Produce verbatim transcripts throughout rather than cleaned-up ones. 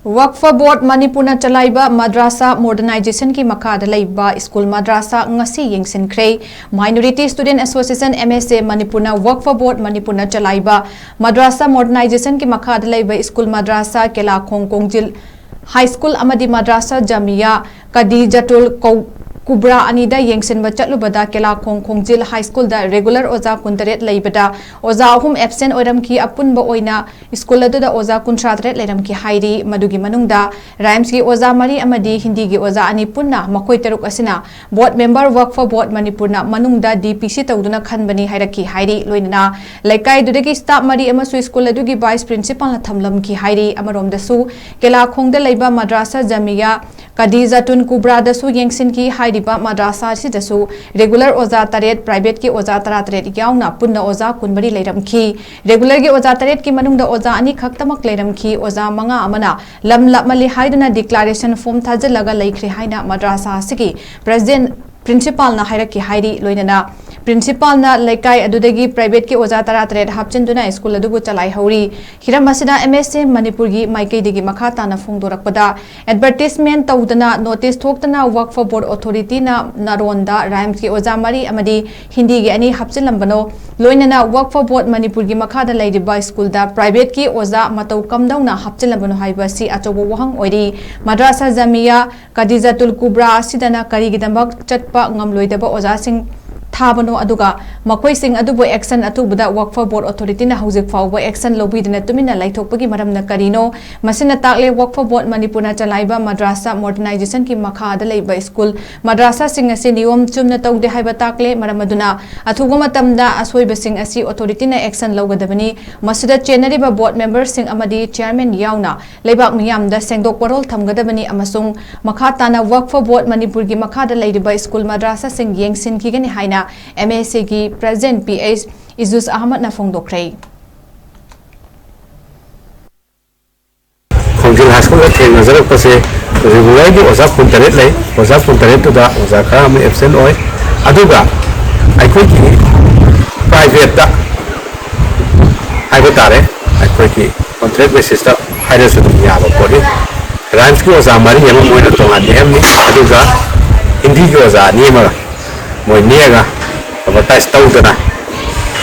ꯋꯛꯐ ꯕꯣꯔꯗ ꯃꯅꯤꯄꯨꯔꯅ ꯆꯂꯥꯏꯕ ꯃꯗ꯭ꯔꯥꯁꯥ ꯃꯣꯗꯔꯅꯥꯏꯖꯦꯁꯟꯒꯤ ꯃꯈꯥꯗ ꯂꯩꯕ ꯁ꯭ꯀꯨꯜ ꯃꯗ꯭ꯔꯥꯁꯥ ꯉꯁꯤ ꯌꯦꯡꯁꯤꯟꯈ꯭ꯔꯦ꯫ Minority Student Association, M S A, ꯃꯅꯤꯄꯨꯔꯅ ꯋꯛꯐ ꯕꯣꯔꯗ ꯃꯅꯤꯄꯨꯔꯅ ꯆꯂꯥꯏꯕ ꯃꯗ꯭ꯔꯥꯁꯥ ꯃꯣꯗꯔꯅꯥꯏꯖꯦꯁꯟꯒꯤ ꯃꯈꯥꯗ ꯂꯩꯕ ꯁ꯭ꯀꯨꯜ ꯃꯗ꯭ꯔꯥꯁꯥ ꯀꯦꯂꯥꯈꯣꯡ ꯀꯣꯡꯖꯤꯜ ꯍꯥꯏ ꯁ꯭ꯀꯨꯜ ꯑꯃꯗꯤ ꯃꯗ꯭ꯔꯥꯁꯥ ꯖꯥꯃꯤꯌꯥ ꯀꯗꯤꯖꯥꯇꯨꯜ ꯀꯧ-, ꯀꯨꯕ꯭ꯔꯥ ꯑꯅꯤꯗ ꯌꯦꯡꯁꯤꯟꯕ ꯆꯠꯂꯨꯕꯗ ꯀꯦꯂꯥꯈꯣꯡ ꯈꯣꯡꯖꯤꯜ ꯍꯥꯏ ꯁ꯭ꯀꯨꯜꯗ ꯔꯦꯒꯨꯂꯔ ꯑꯣꯖꯥ ꯀꯨꯟꯇꯔꯦꯠ ꯂꯩꯕꯗ ꯑꯣꯖꯥ ꯑꯍꯨꯝ ꯑꯦꯕꯁꯦꯟ ꯑꯣꯏꯔꯝꯈꯤ꯫ ꯑꯄꯨꯟꯕ ꯑꯣꯏꯅ ꯁ꯭ꯀꯨꯜ ꯑꯗꯨꯗ ꯑꯣꯖꯥ ꯀꯨꯟꯊ꯭ꯔꯥ ꯇꯔꯦꯠ ꯂꯩꯔꯝꯈꯤ ꯍꯥꯏꯔꯤ꯫ ꯃꯗꯨꯒꯤ ꯃꯅꯨꯡꯗ ꯔꯥꯏꯝꯁꯀꯤ ꯑꯣꯖꯥ ꯃꯔꯤ ꯑꯃꯗꯤ ꯍꯤꯟꯗꯤꯒꯤ ꯑꯣꯖꯥ ꯑꯅꯤ ꯄꯨꯟꯅ ꯃꯈꯣꯏ ꯇꯔꯨꯛ ꯑꯁꯤꯅ ꯕꯣꯔꯗ ꯃꯦꯝꯕꯔ ꯋꯛꯐ ꯕꯣꯔꯗ ꯃꯅꯤꯄꯨꯔꯅ ꯃꯅꯨꯡꯗ D P C ꯇꯧꯗꯨꯅ ꯈꯟꯕꯅꯤ ꯍꯥꯏꯔꯛꯈꯤ ꯍꯥꯏꯔꯤ꯫ ꯂꯣꯏꯅꯅ ꯂꯩꯀꯥꯏꯗꯨꯗꯒꯤ ꯁ꯭ꯇꯥꯐ ꯃꯔꯤ ꯑꯃꯁꯨ ꯁ꯭ꯀꯨꯜ ꯑꯗꯨꯒꯤ ꯚꯥꯏꯁ ꯄ꯭ꯔꯤꯟꯁꯤꯄꯥꯜꯅ ꯊꯝꯂꯝꯈꯤ ꯍꯥꯏꯔꯤ꯫ ꯑꯃꯔꯣꯝꯗꯁꯨ ꯀꯦꯂꯥꯈꯣꯡꯗ ꯂꯩꯕ ꯃꯗ꯭ꯔꯥꯁꯥ ꯖꯥꯃꯤꯌꯥ ꯀꯗꯤꯖꯥꯇꯨꯟ ꯀꯨꯕ꯭ꯔꯥꯗꯁꯨ ꯌꯦꯡꯁꯤꯟꯈꯤ꯫ ꯍꯥꯏꯔꯤꯕ ꯃꯗ꯭ꯔꯥꯁꯥ ꯑꯁꯤꯗꯁꯨ ꯔꯦꯒꯨꯂꯔ ꯑꯣꯖꯥ ꯇꯔꯦꯠ, ꯄ꯭ꯔꯥꯏꯚꯦꯠꯀꯤ ꯑꯣꯖꯥ ꯇꯔꯥꯇꯔꯦꯠ ꯌꯥꯎꯅ ꯄꯨꯟꯅ ꯑꯣꯖꯥ ꯀꯨꯟꯃꯔꯤ ꯂꯩꯔꯝꯈꯤ꯫ ꯔꯦꯒꯨꯂꯔꯒꯤ ꯑꯣꯖꯥ ꯇꯔꯦꯠꯀꯤ ꯃꯅꯨꯡꯗ ꯑꯣꯖꯥ ꯑꯅꯤ ꯈꯛꯇꯃꯛ ꯂꯩꯔꯝꯈꯤ꯫ ꯑꯣꯖꯥ ꯃꯉꯥ ꯑꯃꯅ ꯂꯝ ꯂꯥꯞꯃꯜꯂꯤ ꯍꯥꯏꯗꯨꯅ ꯗꯤꯀ꯭ꯂꯥꯔꯦꯁꯟ ꯐꯣꯝ ꯊꯥꯖꯤꯜꯂꯒ ꯂꯩꯈ꯭ꯔꯦ ꯍꯥꯏꯅ ꯃꯗ꯭ꯔꯥꯁꯥ ꯑꯁꯤꯒꯤ ꯄ꯭ꯔꯦꯁꯤꯗꯦꯟꯠ ꯄ꯭ꯔꯤꯟꯁꯤꯄꯥꯜꯅ ꯍꯥꯏꯔꯛꯈꯤ ꯍꯥꯏꯔꯤ꯫ ꯂꯣꯏꯅꯅ ꯄ꯭ꯔꯤꯟꯁꯤꯄꯥꯜꯅ ꯂꯩꯀꯥꯏ ꯑꯗꯨꯗꯒꯤ ꯄ꯭ꯔꯥꯏꯚꯦꯠꯀꯤ ꯑꯣꯖꯥ ꯇꯔꯥꯇꯔꯦꯠ ꯍꯥꯞꯆꯤꯟꯗꯨꯅ ꯁ꯭ꯀꯨꯜ ꯑꯗꯨꯕꯨ ꯆꯂꯥꯏꯍꯧꯔꯤ꯫ ꯍꯤꯔꯝ ꯑꯁꯤꯗ M S A ꯃꯅꯤꯄꯨꯔꯒꯤ ꯃꯥꯏꯀꯩꯗꯒꯤ ꯃꯈꯥ ꯇꯥꯅ ꯐꯣꯡꯗꯣꯔꯛꯄꯗ, ꯑꯦꯗꯚꯔꯇꯤꯁꯃꯦꯟꯠ ꯇꯧꯗꯅ, ꯅꯣꯇꯤꯁ ꯊꯣꯛꯇꯅ ꯋꯛꯐ ꯕꯣꯔꯗ ꯑꯣꯊꯣꯔꯤꯇꯤꯅ ꯅꯔꯣꯟꯗ ꯔꯥꯏꯝꯁꯀꯤ ꯑꯣꯖꯥ ꯃꯔꯤ ꯑꯃꯗꯤ ꯍꯤꯟꯗꯤꯒꯤ ꯑꯅꯤ ꯍꯥꯞꯆꯤꯜꯂꯝꯕꯅꯣ, ꯂꯣꯏꯅꯅ ꯋꯛꯐ ꯕꯣꯔꯗ ꯃꯅꯤꯄꯨꯔꯒꯤ ꯃꯈꯥꯗ ꯂꯩꯔꯤꯕ ꯁ꯭ꯀꯨꯜꯗ ꯄ꯭ꯔꯥꯏꯚꯦꯠꯀꯤ ꯑꯣꯖꯥ ꯃꯇꯧ ꯀꯝꯗꯧꯅ ꯍꯥꯞꯆꯤꯜꯂꯝꯕꯅꯣ ꯍꯥꯏꯕ ꯑꯁꯤ ꯑꯆꯧꯕ ꯋꯥꯍꯪ ꯑꯣꯏꯔꯤ꯫ ꯃꯗ꯭ꯔꯥꯁꯥ ꯖꯥꯃꯤꯌꯥ ꯀꯗꯤꯖꯥꯇꯨꯜ ꯀꯨꯕ꯭ꯔꯥ ꯑꯁꯤꯗꯅ ꯀꯔꯤꯒꯤꯗꯃꯛ ꯆꯠꯄ ꯉꯝꯂꯣꯏꯗꯕ ꯑꯣꯖꯥꯁꯤꯡ ꯊꯥꯕꯅꯣ, ꯑꯗꯨꯒ ꯃꯈꯣꯏꯁꯤꯡ ꯑꯗꯨꯕꯨ ꯑꯦꯛꯁꯟ ꯑꯊꯨꯕꯗ ꯋꯛꯐ ꯕꯣꯔꯗ ꯑꯣꯊꯣꯔꯤꯇꯤꯅ ꯍꯧꯖꯤꯛ ꯐꯥꯎꯕ ꯑꯦꯛꯁꯟ ꯂꯧꯕꯤꯗꯅ ꯇꯨꯃꯤꯟꯅ ꯂꯩꯊꯣꯛꯄꯒꯤ ꯃꯔꯝꯅ ꯀꯔꯤꯅꯣ? ꯃꯁꯤꯅ ꯇꯥꯛꯂꯦ ꯋꯛꯐ ꯕꯣꯔꯗ ꯃꯅꯤꯄꯨꯔꯅ ꯆꯂꯥꯏꯕ ꯃꯗ꯭ꯔꯥꯁꯥ ꯃꯣꯗꯔꯅꯥꯏꯖꯦꯁꯟꯒꯤ ꯃꯈꯥꯗ ꯂꯩꯕ ꯁ꯭ꯀꯨꯜ ꯃꯗ꯭ꯔꯥꯁꯥꯁꯤꯡ ꯑꯁꯤ ꯅꯤꯌꯣꯝ ꯆꯨꯝꯅ ꯇꯧꯗꯦ ꯍꯥꯏꯕ ꯇꯥꯛꯂꯦ꯫ ꯃꯔꯝ ꯑꯗꯨꯅ ꯑꯊꯨꯕ ꯃꯇꯝꯗ ꯑꯁꯣꯏꯕꯁꯤꯡ ꯑꯁꯤ ꯑꯣꯊꯣꯔꯤꯇꯤꯅ ꯑꯦꯛꯁꯟ ꯂꯧꯒꯗꯕꯅꯤ꯫ ꯃꯁꯤꯗ ꯆꯦꯟꯅꯔꯤꯕ ꯕꯣꯔꯗ ꯃꯦꯝꯕꯔꯁꯤꯡ ꯑꯃꯗꯤ ꯆꯤꯌꯔꯃꯦꯟ ꯌꯥꯎꯅ ꯂꯩꯕꯥꯛ ꯃꯤꯌꯥꯝꯗ ꯁꯦꯡꯗꯣꯛ ꯋꯥꯔꯣꯜ ꯊꯝꯒꯗꯕꯅꯤ ꯑꯃꯁꯨꯡ ꯃꯈꯥ ꯇꯥꯅ ꯋꯛꯐ ꯕꯣꯔꯗ ꯃꯅꯤꯄꯨꯔꯒꯤ ꯃꯈꯥꯗ ꯂꯩꯔꯤꯕ ꯁ꯭ꯀꯨꯜ ꯃꯗ꯭ꯔꯥꯁꯥꯁꯤꯡ ꯌꯦꯡꯁꯤꯟꯈꯤꯒꯅꯤ ꯍꯥꯏꯅ M S A ꯒꯤ ꯄ꯭ꯔꯦꯁꯤꯗꯦꯟꯠ P H ꯏꯖꯨꯁ ꯑꯍꯃꯗꯅ ꯐꯣꯡꯗꯣꯛꯈ꯭ꯔꯦ꯫ ꯈꯣꯡꯖꯤꯜ ꯍꯥꯏ ꯁ꯭ꯀꯨꯜꯗ ꯊꯦꯡꯅꯖꯔꯛꯄꯁꯦ ꯔꯤꯒꯨꯂꯔꯒꯤ ꯑꯣꯖꯥ ꯀꯨꯟꯇꯔꯦꯠ ꯂꯩ꯫ ꯑꯣꯖꯥ ꯀꯨꯟꯇꯔꯦꯠꯇꯨꯗ ꯑꯣꯖꯥ ꯈꯔ ꯑꯃ ꯑꯦꯕꯁꯦꯟ ꯑꯣꯏ꯫ ꯑꯗꯨꯒ ꯑꯩꯈꯣꯏꯒꯤ ꯄ꯭ꯔꯥꯏꯚꯦꯠꯇ ꯍꯥꯏꯕ ꯇꯥꯔꯦ, ꯑꯩꯈꯣꯏꯒꯤ ꯀꯣꯟꯇ꯭ꯔꯦꯛ ꯕꯦꯁꯤꯁꯇ ꯍꯥꯏꯔꯁꯨ ꯑꯗꯨꯝ ꯌꯥꯕ ꯄꯣꯠꯅꯤ꯫ ꯔꯥꯏꯝꯁꯀꯤ ꯑꯣꯖꯥ ꯃꯔꯤ ꯑꯃ ꯃꯣꯏꯅ ꯇꯣꯉꯥꯟ ꯅꯦꯛꯑꯝꯃꯤ, ꯑꯗꯨꯒ ꯍꯤꯟꯗꯤꯒꯤ ꯑꯣꯖꯥ ꯑꯅꯤ ꯑꯃꯒ ꯃꯣꯏ ꯅꯦꯛꯑꯒ ꯑꯦꯗꯚꯔꯇꯥꯏꯁ ꯇꯧꯗꯅ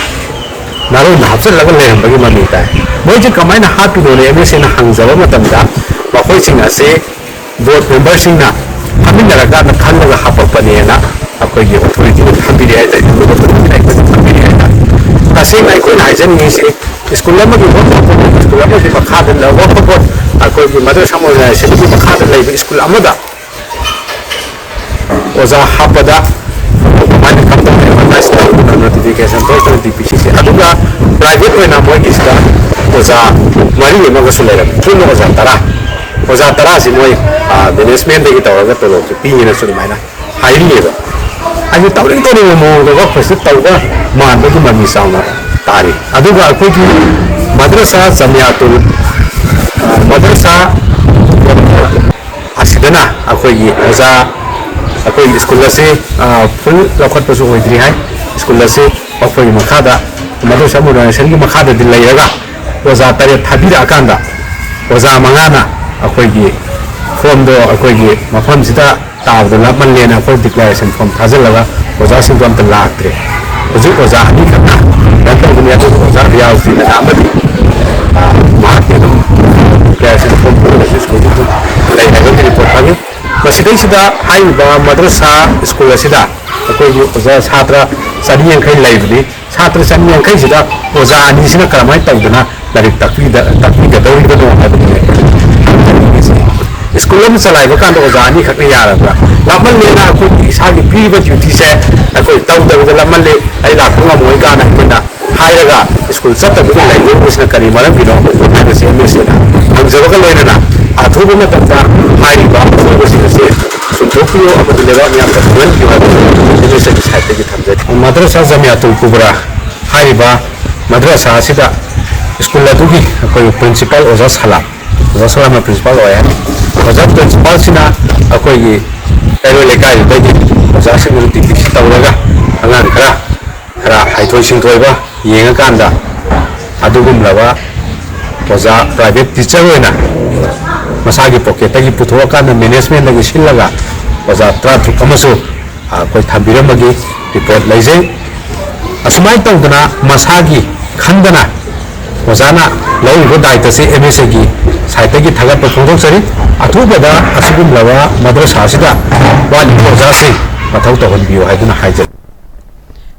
ꯅꯥꯔꯣꯟꯗ ꯍꯥꯞꯆꯤꯜꯂꯒ ꯂꯩꯔꯝꯕꯒꯤ ꯃꯃꯤ ꯇꯥꯏ꯫ ꯃꯣꯏꯁꯦ ꯀꯃꯥꯏꯅ ꯍꯥꯞꯄꯤꯅꯣꯅ ꯑꯦꯝ ꯑꯦꯁ ꯑꯦꯅ ꯍꯪꯖꯕ ꯃꯇꯝꯗ, ꯃꯈꯣꯏꯁꯤꯡ ꯑꯁꯤ ꯕꯣꯔꯗ ꯃꯦꯝꯕꯔꯁꯤꯡꯅ ꯐꯝꯃꯤꯟꯅꯔꯀꯥꯟꯗ ꯈꯜꯂꯒ ꯍꯥꯄꯛꯄꯅꯦꯅ ꯑꯩꯈꯣꯏꯒꯤ ꯑꯣꯊꯣꯔꯤꯇꯤꯅ ꯊꯝꯕꯤꯔꯦ ꯍꯥꯏꯇꯥꯔꯦ, ꯑꯩꯈꯣꯏꯗ ꯊꯝꯕꯤꯔꯦ ꯍꯥꯏꯇꯥꯔꯦ꯫ ꯇꯁꯦꯡꯅ ꯑꯩꯈꯣꯏꯅ ꯍꯥꯏꯖꯅꯤꯡꯉꯤꯁꯤ, ꯁ꯭ꯀꯨꯜ ꯑꯃꯒꯤ ꯋꯥꯈꯜ, ꯁ꯭ꯀꯨꯜ ꯑꯃꯒꯤ ꯃꯈꯥꯗ ꯂꯩꯕ ꯄꯣꯠ, ꯑꯩꯈꯣꯏꯒꯤ ꯃꯗꯔꯁꯥ ꯑꯣꯔꯒꯅꯥꯏꯖꯦꯁꯟꯒꯤ ꯃꯈꯥꯗ ꯂꯩꯕ ꯁ꯭ꯀꯨꯜ ꯑꯃꯗ ꯑꯣꯖꯥ ꯍꯥꯞꯄꯗ ꯀꯃꯥꯏꯅ ꯀꯝꯗꯧꯅ ꯑꯦꯗꯚꯔꯇꯥꯏꯁ ꯇꯧꯗꯅ, ꯅꯣꯇꯤꯐꯤꯀꯦꯁꯟ ꯊꯣꯛꯇꯅ ꯗꯤ ꯄꯤ ꯁꯤ ꯁꯤ, ꯑꯗꯨꯒ ꯄ꯭ꯔꯥꯏꯚꯦꯠ ꯑꯣꯏꯅ ꯃꯣꯏꯒꯤꯁꯤꯗ ꯑꯣꯖꯥ ꯃꯔꯤ ꯑꯃꯒꯁꯨ ꯂꯩꯔꯝꯃꯤ, ꯄꯨꯟꯅ ꯑꯣꯖꯥ ꯇꯔꯥ꯫ ꯑꯣꯖꯥ ꯇꯔꯥꯁꯤ ꯃꯣꯏ, ꯑ, ꯃꯦꯅꯦꯖꯃꯦꯟꯗꯒꯤ ꯇꯧꯔꯒ ꯇꯣꯂꯣꯞꯁꯦ ꯄꯤꯌꯦꯅꯁꯨ ꯑꯗꯨꯃꯥꯏꯅ ꯍꯥꯏꯔꯤꯑꯕ꯫ ꯍꯥꯏꯗꯤ ꯇꯧꯅꯤꯡ ꯇꯧꯅꯤꯡꯕ ꯃꯑꯣꯡꯗ ꯋꯥꯛ ꯄ꯭ꯂꯦꯁꯇ ꯇꯧꯕ ꯃꯥꯟꯕꯒꯤ ꯃꯃꯤ ꯆꯥꯎꯅ ꯇꯥꯔꯤ꯫ ꯑꯗꯨꯒ ꯑꯩꯈꯣꯏꯒꯤ ꯃꯗ꯭ꯔꯁꯥ ꯖꯃꯤꯌꯥꯇꯨꯜ, ꯑ, ꯃꯗ꯭ꯔꯁꯥ ꯑꯁꯤꯗꯅ ꯑꯩꯈꯣꯏꯒꯤ ꯑꯣꯖꯥ, ꯑꯩꯈꯣꯏꯒꯤ ꯁ꯭ꯀꯨꯜ ꯑꯁꯤ, ꯑ, ꯐꯨꯜ ꯂꯧꯈꯠꯄꯁꯨ ꯑꯣꯏꯗ꯭ꯔꯤ ꯍꯥꯏ꯫ ꯁ꯭ꯀꯨꯜ ꯑꯁꯤ ꯃꯈꯣꯏꯒꯤ ꯃꯈꯥꯗ, ꯃꯗ꯭ꯔꯁꯥ ꯃꯣꯗꯔꯅꯥꯏꯖꯦꯁꯟꯒꯤ ꯃꯈꯥꯗꯗꯤ ꯂꯩꯔꯒ, ꯑꯣꯖꯥ ꯇꯔꯦꯠ ꯊꯥꯕꯤꯔꯛꯑꯀꯥꯟꯗ ꯑꯣꯖꯥ ꯃꯉꯥꯅ ꯑꯩꯈꯣꯏꯒꯤ ꯐꯣꯝꯗꯣ ꯑꯩꯈꯣꯏꯒꯤ ꯃꯐꯝꯁꯤꯗ ꯇꯥꯕꯗ ꯂꯥꯞꯃꯜꯂꯦꯅ ꯑꯩꯈꯣꯏ ꯗꯤꯀ꯭ꯂꯥꯔꯦꯁꯟ ꯐꯣꯝ ꯊꯥꯖꯤꯜꯂꯒ ꯑꯣꯖꯥꯁꯤꯡꯗꯣ ꯑꯝꯇ ꯂꯥꯛꯇ꯭ꯔꯦ꯫ ꯍꯧꯖꯤꯛ ꯑꯣꯖꯥ ꯑꯅꯤꯈꯛꯅ ꯔꯟ ꯇꯧꯕꯅꯤ, ꯑꯗꯨꯒ ꯑꯣꯖꯥ ꯔꯤꯌꯥꯖꯨꯗꯤꯟ ꯑꯃꯗꯤ, ꯑ, ꯃꯍꯥꯛꯇꯤ ꯑꯗꯨꯝ ꯗꯤꯀ꯭ꯂꯥꯔꯦꯁꯟ ꯐꯣꯝ ꯄꯨꯔꯒꯁꯨ ꯁ꯭ꯀꯨꯜꯗ ꯑꯗꯨꯝ ꯂꯩ ꯍꯥꯏꯕꯒꯤ ꯔꯤꯄꯣꯔꯠ ꯐꯪꯉꯤ꯫ ꯃꯁꯤꯗꯩꯁꯤꯗ ꯍꯥꯏꯔꯤꯕ ꯃꯗ꯭ꯔꯁꯥ ꯁ꯭ꯀꯨꯜ ꯑꯁꯤꯗ ꯑꯩꯈꯣꯏꯒꯤ ꯑꯣꯖꯥ ꯁꯥꯇ꯭ꯔ ꯆꯅꯤ ꯌꯥꯡꯈꯩ ꯂꯩꯕꯅꯤ꯫ ꯁꯥꯇ꯭ꯔ ꯆꯅꯤ ꯌꯥꯡꯈꯩꯁꯤꯗ ꯑꯣꯖꯥ ꯑꯅꯤꯁꯤꯅ ꯀꯔꯝꯍꯥꯏꯅ ꯇꯧꯗꯅ ꯂꯥꯏꯔꯤꯛ ꯇꯥꯛꯄꯤꯗ-, ꯇꯥꯛꯄꯤꯒꯗꯧꯔꯤꯕꯅꯣ ꯍꯥꯏꯕꯗꯨꯅꯤ꯫ ꯁ꯭ꯀꯨꯜ ꯑꯃ ꯆꯂꯥꯏꯕ ꯀꯥꯟꯗ ꯑꯣꯖꯥ ꯑꯅꯤꯈꯛꯅ ꯌꯥꯔꯕ꯭ꯔꯥ? ꯂꯥꯞꯃꯜꯂꯦꯅ ꯑꯩꯈꯣꯏꯒꯤ ꯏꯁꯥꯒꯤ ꯄꯤꯔꯤꯕ ꯗ꯭ꯌꯨꯇꯤꯁꯦ ꯑꯩꯈꯣꯏ ꯇꯧꯗꯕꯗ ꯂꯥꯞꯃꯜꯂꯦ, ꯑꯩ ꯂꯥꯛꯄ ꯉꯝꯃꯣꯏ ꯀꯥꯏꯅ ꯑꯩꯈꯣꯏꯅ ꯍꯥꯏꯔꯒ ꯁ꯭ꯀꯨꯜ ꯆꯠꯇꯕꯤꯗ ꯂꯩꯔꯤꯕꯁꯤꯅ ꯀꯔꯤ ꯃꯔꯝꯒꯤꯅꯣ ꯍꯥꯏꯕꯁꯤ ꯑꯦꯝ ꯑꯦꯁ ꯑꯦꯗ ꯍꯪꯖꯕꯒ ꯂꯣꯏꯅꯅ ꯑꯊꯨꯕ ꯃꯇꯝꯗ ꯍꯥꯏꯔꯤꯕ ꯑꯁꯣꯏꯕꯁꯤꯡ ꯑꯁꯤ ꯆꯨꯝꯊꯣꯛꯄꯤꯌꯨ ꯑꯃꯗꯤ ꯂꯩꯕꯥꯛ ꯃꯤꯌꯥꯝꯗ ꯈꯪꯍꯟꯕꯤꯌꯨ ꯍꯥꯏꯕꯁꯤ ꯑꯦꯝ ꯑꯦꯁ ꯑꯦꯒꯤ ꯁꯥꯏꯠꯇꯒꯤ ꯊꯝꯖꯔꯤ꯫ ꯃꯗ꯭ꯔꯁꯥ ꯖꯃꯤꯌꯥꯇꯨꯜ ꯀꯨꯕ꯭ꯔꯥ ꯍꯥꯏꯔꯤꯕ ꯃꯗ꯭ꯔꯁꯥ ꯑꯁꯤꯗ ꯁ꯭ꯀꯨꯜ ꯑꯗꯨꯒꯤ ꯑꯩꯈꯣꯏꯒꯤ ꯄ꯭ꯔꯤꯟꯁꯤꯄꯥꯜ ꯑꯣꯖꯥ ꯁꯂꯥꯝ, ꯑꯣꯖꯥ ꯁꯂꯥꯝꯅ ꯄ꯭ꯔꯤꯟꯁꯤꯄꯥꯜ ꯑꯣꯏ ꯍꯥꯏ꯫ ꯑꯣꯖꯥ ꯄ꯭ꯔꯤꯟꯁꯤꯄꯥꯜꯁꯤꯅ ꯑꯩꯈꯣꯏꯒꯤ ꯀꯩꯔꯣꯏ ꯂꯩꯀꯥꯏꯗꯨꯗꯒꯤ ꯑꯣꯖꯥꯁꯤꯡ ꯑꯗꯨ ꯗꯤ ꯄꯤ ꯁꯤ ꯇꯧꯔꯒ ꯑꯉꯥꯡ ꯈꯔ, ꯈꯔ ꯍꯩꯊꯣꯏ ꯁꯤꯡꯊꯣꯏꯕ ꯌꯦꯡꯉꯀꯥꯟꯗ ꯑꯗꯨꯒꯨꯝꯂꯕ ꯑꯣꯖꯥ ꯄ꯭ꯔꯥꯏꯚꯦꯠ ꯇꯤꯆꯔ ꯑꯣꯏꯅ ꯃꯁꯥꯒꯤ ꯄꯣꯀꯦꯠꯇꯒꯤ ꯄꯨꯊꯣꯛꯑꯀꯥꯟꯗ ꯃꯦꯅꯦꯖꯃꯦꯟꯗꯒꯤ ꯁꯤꯜꯂꯒ ꯑꯣꯖꯥ ꯇꯔꯥꯇꯔꯨꯛ ꯑꯃꯁꯨ, ꯑ, ꯑꯩꯈꯣꯏ ꯊꯝꯕꯤꯔꯝꯕꯒꯤ ꯔꯤꯄꯣꯔꯠ ꯂꯩꯖꯩ꯫ ꯑꯁꯨꯃꯥꯏꯅ ꯇꯧꯗꯅ ꯃꯁꯥꯒꯤ ꯈꯟꯗꯅ ꯑꯣꯖꯥꯅ ꯂꯧꯔꯤꯕ ꯗꯥꯏꯇꯁꯤ ꯑꯦꯝ ꯑꯦꯁ ꯑꯦꯒꯤ ꯁꯥꯏꯠꯇꯒꯤ ꯊꯥꯒꯠꯄ ꯐꯣꯡꯗꯣꯛꯆꯔꯤ꯫ ꯑꯊꯨꯕꯗ ꯑꯁꯤꯒꯨꯝꯂꯕ ꯃꯗ꯭ꯔꯁꯥ ꯑꯁꯤꯗ ꯋꯥꯠꯂꯤꯕ ꯑꯣꯖꯥꯁꯤꯡ ꯃꯊꯧ ꯇꯧꯍꯟꯕꯤꯌꯨ ꯍꯥꯏꯗꯨꯅ ꯍꯥꯏꯖꯔꯤ꯫